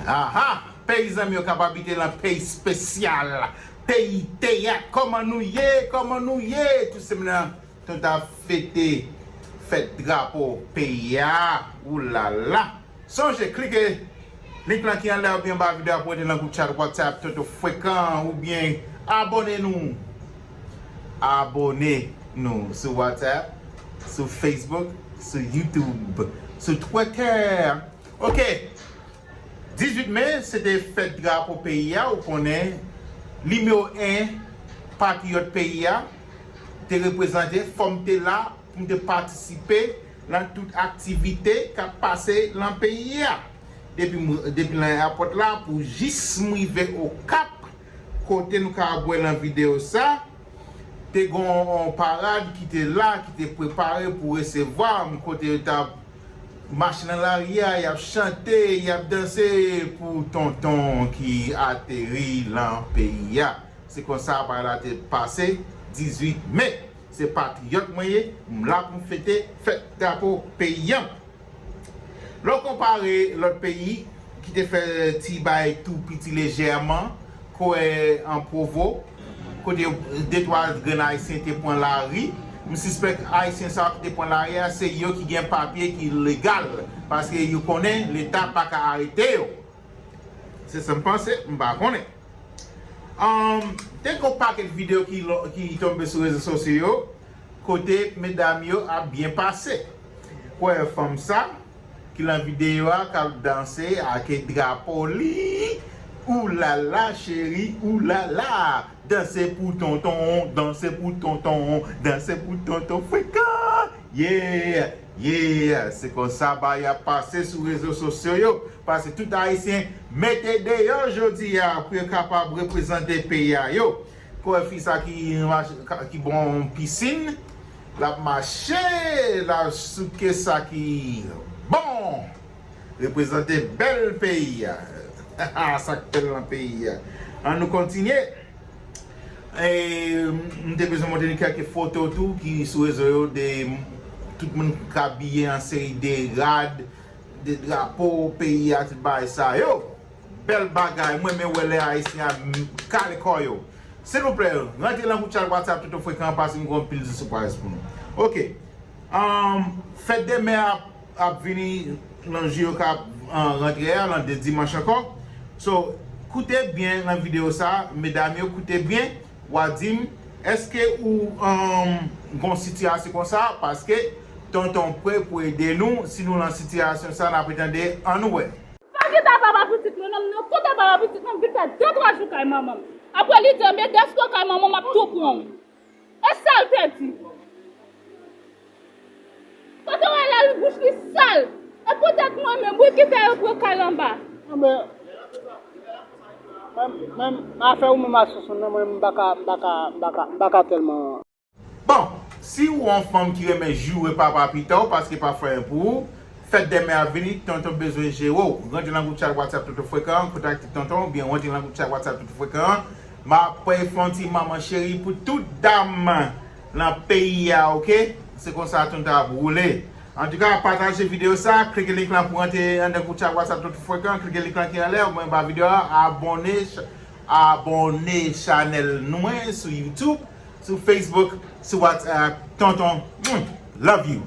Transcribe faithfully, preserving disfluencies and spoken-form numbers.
Aha! Peyi zanmi yo k ap abite nan peyi espesyal, peyi teyat. Kòman nou ye? Kòman nou ye? Tout semèn nan, nou ta fete fèt drapo peyi a. Oulala! Sonje klike link lan ki anlè oubyen anba videyo a pou rete nan gwoup chat WhatsApp Tonton Frekan oubyen abòne nou. Abòne nou sou WhatsApp, sou Facebook, sou YouTube, sou Twitter. Ok. Dizuit me, se te fèt drapo peyi a, ou konnen, nimewo en patriyòt peyi a te reprezante, fò m te la pou m te patisipe nan tout aktivite k ap pase nan peyi a. Depi m, depi nan eyapòt la pou jis m rive Okap, kote nou ka wè nan videyo sa, te gen yon parad ki te la, ki te prepare pou resevwa m, kote yo t ap mache nan lari a, y ap chante, y ap danse pou tonton ki ateri nan peyi a. Se konsa bagay la te pase dizuit me. Se patriyòt mwen ye, m la pou m fete fèt drapo peyi a. Lè w konpare lòt peyi ki te fè ti bay tou piti lejèman, kwè an Pwovo, kote de twa grenn Ayisyen te pran lari. M sispèk Ayisyen sa yo ki te pran lari a, se yo ki gen papye ki legal, paske yo konnen Leta pa ka arete yo. Se sa m panse, m pa konnen. Ann, te gen yon pakèt videyo ki, ki tonbe sou rezo sosyo yo, kote medam yo ap byen pase. Kwè fanm sa ki nan videyo a k ap danse ak drapo li. Oulala, cheri, oulala. Danse pou tonton, danse pou tonton, danse pou tonton Frekan. Yeah, yeah. Se konsa bagay ap pase sou rezo sosyo yo. Paske tout Ayisyen mete deyò jodi a pou yo kapab reprezante peyi a yo. Kwè fi sa ki, ki bò yon pisin, l ap mache, l ap souke sa ki bon. Reprezante bèl peyi a. Sa k bèl nan peyi a. Ann nou kontinye. E, m te bezwen montre nou kèk foto tou ki sou rezo yo de tout moun k abiye an seri de rad, de drapo peyi a, tout bagay sa yo. Bèl bagay, mwen renmen wè lè Ayisyen ap kale kò yo. Silvouplè, rantre nan gwoup chat WhatsApp Tonton Frekan an, paske m gen anpil ti sipriz pou nou. Ok. Ann, fèt de mè ap, ap vini nan jou yo k ap, ann, rantre a, nan de dimanch ankò. So, koute byen nan videyo sa, medam yo, koute byen, w a di m, èske ou, ann, gon sitiyasyon konsa? Paske tonton prè pou ede nou, si nou nan sitiyasyon sa, n ap retande, ann nou wè. Sa ki ta papa pitit mwen, nan, nan kote papa pitit mwen, m vin fè de twa jou kay manman m. Apre li di, "Anben, dèske w kay manman w, m ap tou pran w." E sa l te di. Kote w wè lè l bouch li sal. E poutèt mwen menm, wi, ki fè yo pran kay anba. Anben, mwen, mwen, afè ou menm ak Sousoun nan, mwen, m pa ka, m pa ka, m pa ka, m pa ka tèlman. Bon, si ou yon fanm ki renmen joure papa pita w paske pa fè anyen pou ou, fèt de mè ap vini, tonton bezwen jere w. Rantre nan gwoup chat WhatsApp Tonton Frekan an, kontakte tonton, oubyen rantre nan gwoup chat WhatsApp Tonton Frekan an. M ap fè yon ti manman cheri pou tout dam nan peyi a, ok? Se konsa tonton ap woule. Antouka, pataje videyo sa, klike link lan pou rantre anndan gwoup chat WhatsApp Tonton Frekan, klike link lan ki anlè, oubyen anba videyo a, abòne, abòne chanèl nou an sou YouTube, sou Facebook, sou WhatsApp. Tonton, mm, love you.